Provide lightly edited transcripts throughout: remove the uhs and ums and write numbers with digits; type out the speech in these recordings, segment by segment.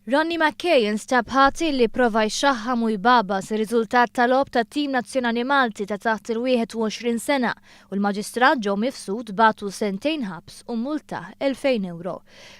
Ronnie McKay instab ħati li prova jxaħħam u jbagħbas ir-riżultat ta' logħob tat-tim nazzjonali Malti ta' taħt il-21 sena u l-Maġistrat Joe Mifsud bagħtu sentejn ħabs u mmultah 2,000 ewro.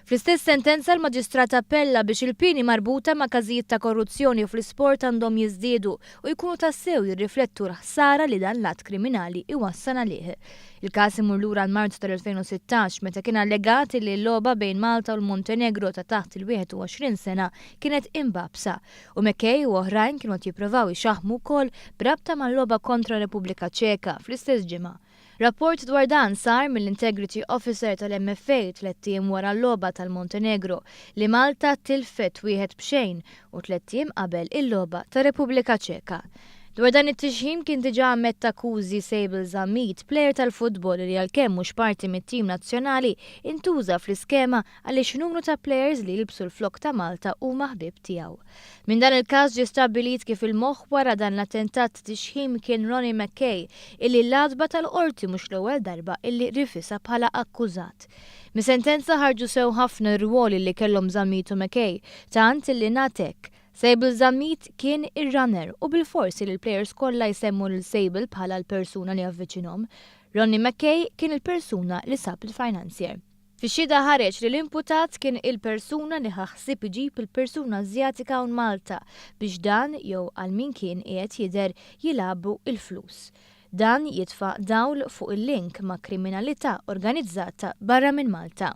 Fl-istess sentenza l-Maġistrat appella biex il-pieni marbuta ma' każijiet ta' korruzzjoni fl-isport għandhom jiżdiedu u jkunu tassew jirriflettu l-ħsara li dan l-att kriminali jwassal għalih. Il-każ imur lura għal Marzu tal-2016 meta kien allegat li l-logħba bejn Malta u l-Montenegro ta' taħt il-21 sena kienet imbagħbsa u McKay u oħrajn kienu qed jipprovaw ixaħħmu wkoll b'rabta mal-logħba kontra r-Repubblika Ċeka fl-istess ġimgħa. Rapport dwar dan sar mill-Integrity Officer tal-MFA tlett ijiem wara l-logħba tal-Montenegro li Malta tilfet wieħed b'xejn u tlett ijiem qabel il-logħba tar-Repubblika Ċeka. Dwar dan it-tixħim kien diġà ammetta akkużi Sable Zammit, plejer tal-futbol li għalkemm mhux parti mit-tim nazzjonali, intuża fl-iskema għaliex numru ta' plejers li jilbsu l-flokk ta' Malta huma ħbieb tiegħu. Minn dan il-każ ġie stabbilit kif il-moħħ wara dan l-attentat ta' tixħim kien Ronnie McKay illi l-għatba tal-Qorti mhux l-ewwel darba illi rifisha bħala akkużat. Mis-sentenza ħarġu sew ħafna r-rwoli li kellhom Zammit u McKay, tant illi ngħad hekk, Sable Zammit kien ir-runner u bilfors li l-plejers kollha jsemmu lil Sable bħala l-persuna li avviċinhom. Ronnie McKay kien il-persuna li sab il-financier. Fix-xhieda ħareġ li l-imputat kien il-persuna li ħa ħsieb iġib il-persuna Ażjatika hawn Malta biex dan jew għal min kien qiegħed jidher jilagħbu l-flus. Dan jitfa' dawl fuq il-link ma' kriminalità organizzata barra minn Malta.